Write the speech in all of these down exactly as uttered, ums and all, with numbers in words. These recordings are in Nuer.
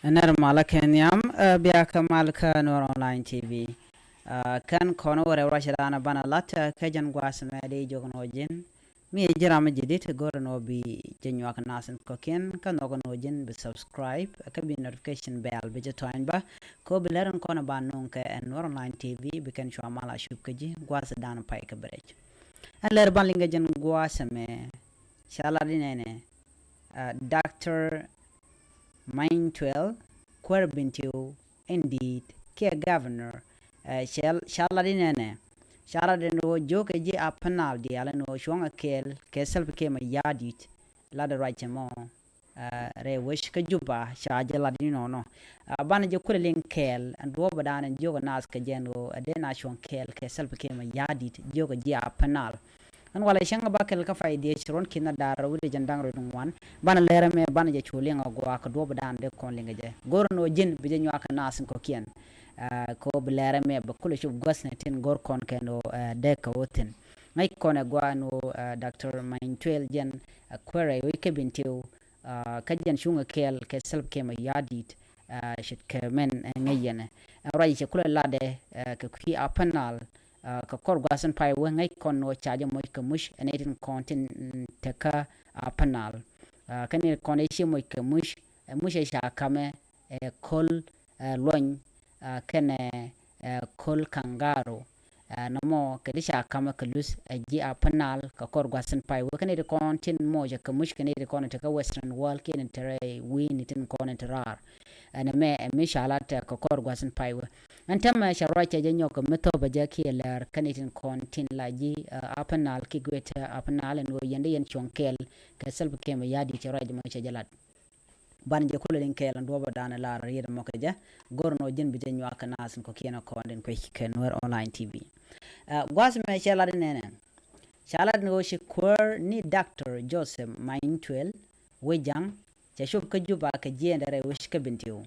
Nɛr malä kɛ nhiam, ɛ, bia kä mal kä Nuɛr Online T V. Ɛ, kɛn kɔn wä rɛw ruacɛ danɔ banɛ lat, ɛ, kɛ jɛn gua̱a̱th mɛ di jok nɔ ji̱n. Mi ji̱n ram mi ji̱ dit go̱r nɔ bi jɛ nyuak nath in kɔ̱kiɛn, kä nhɔk nɔ ji̱n bi subscribe, ɛ, kä bi notification bell bi jɛ tɔ̱ɔ̱ny bä. Kɛ ɣöö bi lɛr in kɔn ban nuŋ kɛ ɛn Nuɛr Online T V bi kɛn cua mal a cup kä ji̱ gua̱a̱th danɔ pay kä bi rɛc. Ɛn lɛr ban liŋ kɛ jɛn gua̱a̱th mɛ, ca lat di nɛnɛ, ɛ, Doctor Many Twel, kuäär Bentiu in di̱i̱t kiɛ governor, ɛ, cɛ, ca lat di nɛnɛ, ca lat di ni ɣöö jiökɛ ji̱ Upper Nile diaal ni ɣöö cuɔ̱ŋ ɛ kɛɛl kɛ Salva Kiir Mayardit, lat di ruac cɛ mɔ, ɛ, rɛy wec kä Juba, ca jɛ lat di nɔnɔ. Ɛ, banɛ jɛ kulɛ liŋ kɛɛl ɛn duɔ̱ɔ̱p ɛ da̱a̱n ɛn jiökɛ naath kɛ jɛn ɣöö ɛ dee na cuɔ̱ŋ kɛɛl kɛ Salva Kiir Mayardit, jiökɛ ji̱ Upper Nile. Ɛn walɛ cäŋ ba kɛl kä pay diec ruɔ̱n ki̱n a da̱r wi̱cdɛ jɛn da̱ŋ rɛw ŋuan. Banɛ lɛr ɛmɛ banɛ jɛ cu liŋ a gua̱a̱k kɛ duɔ̱p dan dee kɔn liŋ kɛ jɛ. Go̱r ni ɣöö ji̱n bi jɛ nyuak kɛ naath in kɔ̱kiɛn. Ɛ, kɛ ɣöö bi lɛr ɛmɛ bɛ kulɛ cop gua̱thni tin go̱r kɔn kɛn ɣöö, ɛ, dee kɛ ɣöö thi̱n. Ŋäc kɔn ɛ gua̱a̱k ni ɣöö, ɛ, Doctor Many Twel jɛn, ɛ, kuäär rɛy wec kä Bentiu, ɛ, kä jɛn cuŋ ɛ kɛɛl kɛ Salva Kiir Mayardit, ɛ, ce̱tkɛ mɛn, ɛ, ŋäc yɛn. Ɛ, ruac cɛ kulɛ latdɛ, ɛ, kɛ kui̱ Upper Nile, ɛ, kɛ kɔr gua̱a̱th in pay wee ŋäc kɔn ɣöö ca jɛ moc kɛ muc ɛ nɛy tin kɔn tin, mm, tekä Upper Nile. Ɛ, kä nɛy kɔn ëë ci moc kɛ muc, ɛ, muc ɛ ca kamɛ, ɛ, ko̱l, ɛ, luɔny, ɛ, kɛnɛ, ɛ, ko̱l kangaroo. Ɛ, nɔmɔ kɛ ti ca kamɛ kɛ luth, ɛ, ji̱ Upper Nile kɛ kɔr gua̱a̱th in pay wee kä nɛy ti kɔn tin moc ɛ kɛ muc kɛ nɛy ti kɔn tekä Western world kiɛ nɛy ti rɛy wi̱i̱ni tin kɔn ti raar. Ɛn ɛmɛ ɛ mi ca lat, ɛ, kɛ kɔr gua̱a̱th in pay wee. Ɛn täämɛ cɛ ruac cɛ jɛ nyɔk kɛ mi thop ɛ jɛ kiɛ lɛr kä nɛy tin kɔn tin la ji̱, ɛ, Upper Nile kiɛ Greater Upper Nile ɛn ɣöö yɛn dee yɛn cuɔ̱ŋ kɛɛl kɛ Salva Kiir Mayardit cɛ ruac mɔ cɛ jɛ lat. Banɛ jɛ kulɛ liŋ kɛɛl ɛn duɔ̱ɔ̱p ɛ da̱a̱n lar riet ɛmɔ kɛ jɛ. Go̱r ni ɣöö ji̱n bi jɛ nyuak kɛ naath in kɔ̱kiɛn ɛ kɔn din kuec kɛ Nuɛr Online T V. Ɛ, gua̱a̱th mɛ cɛ lat inɛnɛ. Ca lat ni ɣöö ci kuäär ni Doctor Joseph Many Twel, wec Ja̱ŋ, cɛ cop kä Juba kɛ jiɛɛndɛ rɛy wec kä Bentiu.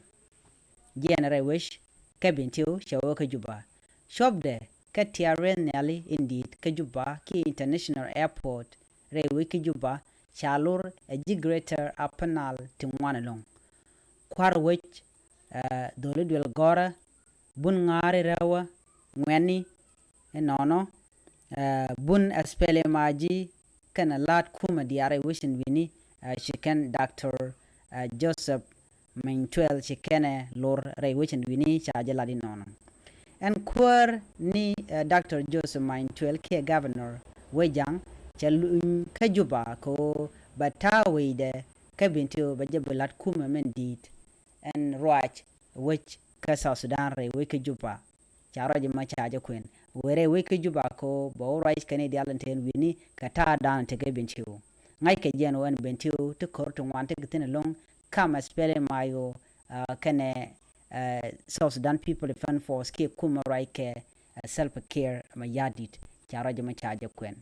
Jiɛɛndɛ rɛy wec kä Bentiu cɛ wä kä Juba. Copdɛ kä tiaar rɛy nhiali in di̱i̱t kä Juba kiɛ International Airport rɛy wec kä Juba, ca lor ɛ ji̱ Greater Upper Nile ti ŋuan ɛlɔ̱ŋ. Kua̱r wec, ɛ, dholi duel gɔ̱rä, bun ŋa̱a̱ri rɛwä, ŋuɛ̈tni, inɔnɔ, ɛ, bun SPLM-IG kɛnɛ la̱a̱t kumɛ diaal rɛy wec in wi̱ni, ɛ, ci kɛn Doctor, ɛ, Joseph Many Twel ci kɛnɛ lor rɛy wec in wi̱ni ca jɛ lat inɔnɔ. Ɛn kuäär ni, ɛ, Doctor Joseph Many Twel kiɛ governor wec Ja̱ŋ cɛ luny kä Juba kɛ ɣöö bɛ ta̱a̱ wecdɛ kä Bentiu bɛ jɛ bi la̱t kumɛ min di̱i̱t ɛn ruac wec kä South Sudan rɛy wec kä Juba. Ca ruac mɔ ca jɛ kuɛn wëë rɛy wec kä Juba kɛ ɣöö bɛ wä ruac kɛn i̱ diaal in te ɛn wi̱ni kɛ ta̱a̱ dan tekɛ Bentiu. Ŋa̱ckɛ jɛn ɣöö ɛn Bentiu ti ko̱r ti ŋuan tekɛ thi̱n ɛlɔ̱ŋ kam SPLM-IO, ɛ, kɛnɛ, ɛ, South Sudan People Defense Force kiɛ kumɛ ruac kɛ, ɛ, Salva Kiir Mayardit. Ca ruac mɔ ca jɛ kuɛn.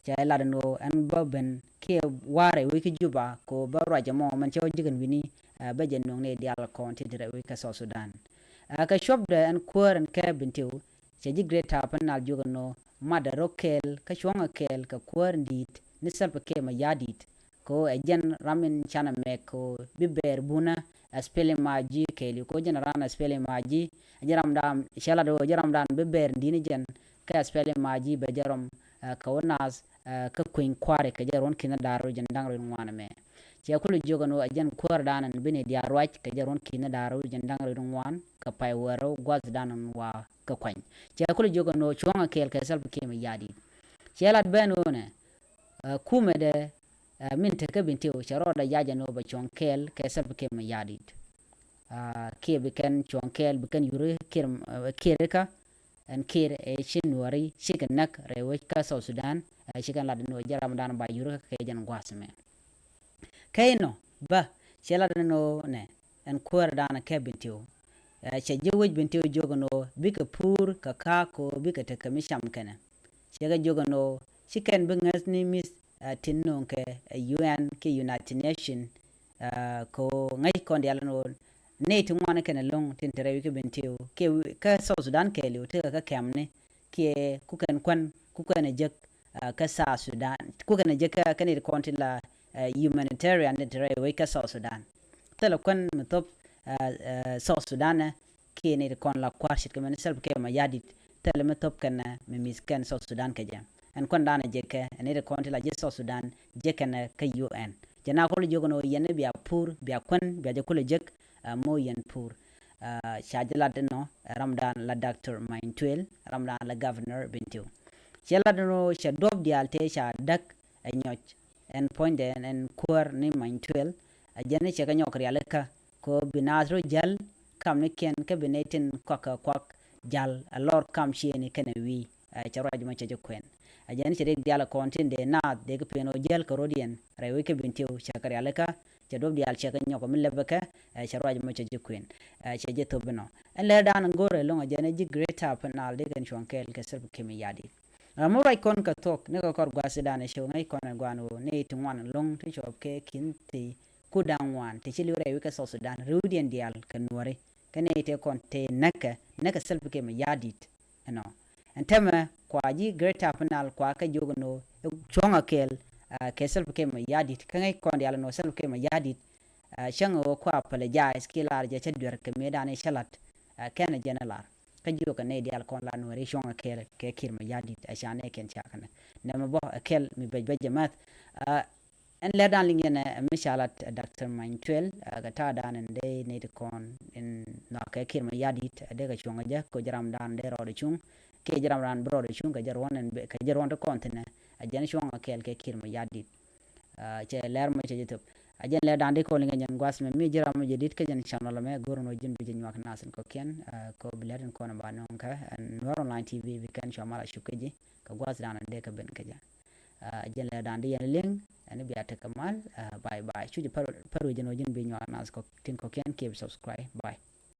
Cɛ lat ɛn ɣöö ɛn bä ben kiɛ wa̱a̱ rɛy wec kä Juba kɛ ɣöö bä ruac ɛmɔ mɛn cɛ wä ji̱ kɛn wi̱ni, ɛ, bä jɛ nöŋ ni diaal kɔn ti ti rɛy wec kä South Sudan. Ɛ, kɛ cuɔpdɛ ɛn kuäär ɛn kɛ Bentiu cɛ ji̱ Greater Upper Nile jiök ɛn ɣöö matdɛ rɔ kɛɛl kä cuɔ̱ŋɛ kɛɛl kɛ kuäär in di̱i̱t ni Salva Kiir Mayardit. Kɛ ɣöö ɛ jɛn ram in canɛ mɛk kɛ ɣöö bi bɛɛr bunä SPLM-IG kɛɛliw kɛ ɣöö jɛn ran SPLM-IG ɛ jɛn ramdan cɛ lat ɣöö jɛn ramdan bi bɛɛr in di̱i̱t ni jɛn kɛ SPLM-IG bɛ jɛ rɔm, ɛ, kɛ wä naath, ɛ, kä kueny kua̱ri kɛ jɛ ruɔ̱n ki̱n da̱r rɛw jɛn da̱ŋ rɛw ŋuan ɛmɛ. Cɛ kulɛ jiök ɛn ɣöö ɛ jɛn kuäärdan ɛn bi ni diaal ruac kɛ jɛ ruɔ̱n ki̱n da̱r rɛw jɛn da̱ŋ rɛw ŋuan kɛ pay wäl rɛw gua̱thdan ɛn wa kɛ kuany. Cɛ kulɛ jiök ɛn ɣöö cuɔ̱ŋɛ kɛɛl kɛ Salva Kiir Mayardit. Cɛ lat ben ɣöö nɛ, ɛ, kumɛdɛ, ɛ, min tekä Bentiu cɛ rɔɔdɛ yac ɛn ɣöö bɛ cuɔ̱ŋ kɛɛl kɛ Salva Kiir Mayardit. Ɛ, kiɛ bi kɛn cuɔ̱ŋ kɛɛl bi kɛn yuri Kiir, ɛ, Kiir ikä, ɛn Kiir ɛ ci Nuääri cikɛ näk rɛy wec kä South Sudan, ɛ, ci kɛn lat ɛn ɣöö jɛn ramdan ba yuri kä kɛ jɛn gua̱a̱th ɛmɛ. Kɛ inɔ bä cɛ lat ɛn ɣöö nɛ ɛn kuäärdan kɛ Bentiu. Ɛ, cɛ ji̱ wec Bentiu jiök ɛn ɣöö bikɛ puur kɛ ka̱a̱k kɛ ɣöö bikɛ tekɛ mi cam kɛnɛ. Cɛ kɛ jiök ɛn ɣöö ci kɛn bi ŋäthni mi̱th, ɛ, tin nööŋkɛ, ɛ, U N kiɛ United Nation, ɛ, kɛ ɣöö ŋäc kɔn diaal ɛn ɣöö nɛy ti ŋuan kɛn ɛlɔ̱ŋ tin te rɛy wec kä Bentiu kiɛ wi-, kä South Sudan kɛɛliw tekɛ kä kɛmni kiɛ kukɛn kuän kukɛn ɛ jek, ɛ, kä South Sudan kukɛn ɛ jek kä, kä nɛy ti kɔn ti la, ɛ, humanitarian tin te rɛy wec kä South Sudan. Thilɛ kuän mi thop, ɛ, ɛ, South Sudan ɛ, kiɛ nɛy ti kɔn la kua̱r ce̱tkɛ mɛn Salva Kiir Mayardit, thilɛ mi thop kɛn ɛ mi mi̱th kɛn South Sudan kɛ jɛ. Ɛn kuän danɛ jɛ kɛ ɛ nɛy ti kɔn ti la ji̱ South Sudan jɛ kɛn ɛ kä U N. Jɛ na kɔl jiök ɛn ɣöö yɛn ɛ bia pur, bia kuän, bia jɛ kulɛ jek, ɛ, moc yɛn pur. Ɛ, ca jɛ lat ɛnɔ ɛ ramdan la Doctor Main Tuel, ramdan la Governor Bentiu. Cɛ lat ɛnɔ cɛ duɔ̱p diaal tëë ca däk ɛ nyɔc. Ɛn puɔ̱nydɛ ɛn, ɛn kuäär ni Main Tuel, ɛ jɛn cɛ kɛ nyɔk rialikä kɛ ɣöö bi naath rɔ jäl kamnikiɛn kä bi nɛy tin kuak kɛ kuak jäl ɛ lɔr kam ciëëni kɛnɛ wi̱i̱. Ɛ, cɛ ruac mɔ cɛ jɛ kuɛn. Ɛ jɛn cɛ riɛk diaal ɛ kɔn tin dee naath dee kɛ pën ɣöö jäl kɛ rɔ̱diɛn rɛy wec kä Bentiu cɛ kɛ rialikä, cɛ duɔ̱p diaal cɛ kɛ nyɔk mi lɛpɛ kɛ, ɛ, cɛ ruac mɔ cɛ jɛ kuɛn. Ɛ, cɛ jɛ thop inɔ. Ɛn lɛr dan go̱o̱rɛ lo̱ŋ ɛ jɛn ɛ ji̱ Greater Upper Nile dee kɛn cuɔ̱ŋ kɛɛl kɛ Salva Kiir Mayardit. Ɛ, mi ruac kɔn kɛ thuɔ̱k ni kɛ kɔr gua̱a̱th Sudan ɛ cio̱k ŋäc kɔn ɛ gua̱a̱n ɣöö nɛy ti ŋuan lo̱ŋ ti cɔp kɛ ki̱n ti kut da̱ŋ ŋuan ti ci li̱w rɛy wec kɛ South Sudan ri̱wdiɛn diaal kɛ nuɔ̱ɔ̱ri. Kä nɛy tëë kɔn tëë näkɛ, näkɛ Salva Kiir Mayardit. Ɛnɔ ɛn täämɛ kua ji̱ Greater Upper Nile kua kɛ jiök ɛn ɣöö cuɔ̱ŋ ɛ kɛɛl, ɛ, kɛ Salva Kiir Mayardit. Kä ŋäc kɔn diaal ɛn ɣöö Salva Kiir Mayardit, ɛ, cäŋ ɣöö kua apologize kiɛ lar jɛ cä duer kɛ mëëdan i̱ cä la̱t, ɛ, kɛn ɛ jɛn ɛ lar. Kä jiök ɛ nɛy diaal kɔn la nuɔ̱ɔ̱ri cuɔ̱ŋ ɛ kɛɛl kɛ Kiir Mayardit, ɛ, ca nɛy kɛn ca kɛn ɛ. Nɛmɛ bä ɛ kɛl mi bɛc bɛc jɛ mäth. Ɛ, ɛn lɛr dan liŋ yɛn ɛ mi ca lat, ɛ, Doctor Main Tuel, ɛ, kɛ ta̱a̱ dan ɛn dee nɛy ti kɔn in nhɔakɛ Kiir Mayardit, ɛ, dee kɛ cuɔ̱ŋ ɛ jɛ kɛ ji̱ ram dan dee rɔɔdɛ cuŋ. Kiɛ ji̱ ram dan bi rɔɔdɛ cuŋ kɛ jɛ ruɔ̱n ɛn, kɛ jɛ ruɔ̱n ti kɔn thi̱nɛ. Ɛ jɛn cuɔ̱ŋ ɛ kɛɛl kɛ Kiir Mayardit. Ɛ, cɛ lɛr mɔ cɛ jɛ thop. Ɛ jɛn lɛr dan di kɔn liŋ yɛn gua̱a̱th mɛ mi ji̱ ram mɔ jɛ dit kä jɛn channel mɛ go̱r nɔ ji̱n bi jɛ nyuak nath in kɔ̱kiɛn. Ɛ, kɔ bi lɛr in kɔn ba nɔŋ kä, ɛ, Nuer Online T V bi kɛn cua mal a cuk kä ji̱ kɛ gua̱a̱th dan in dee kɛ ben kä jɛ. Ɛ, jɛn lɛr dan di yɛn liŋ ɛn bia tekɛ mal. Ɛ, bye bye. Cu jɛ pär, pär wi̱c jɛn ɔ ji̱n bi nyuak nath kɔ, tin kɔ̱kiɛn kiɛ bi subscribe. Bye.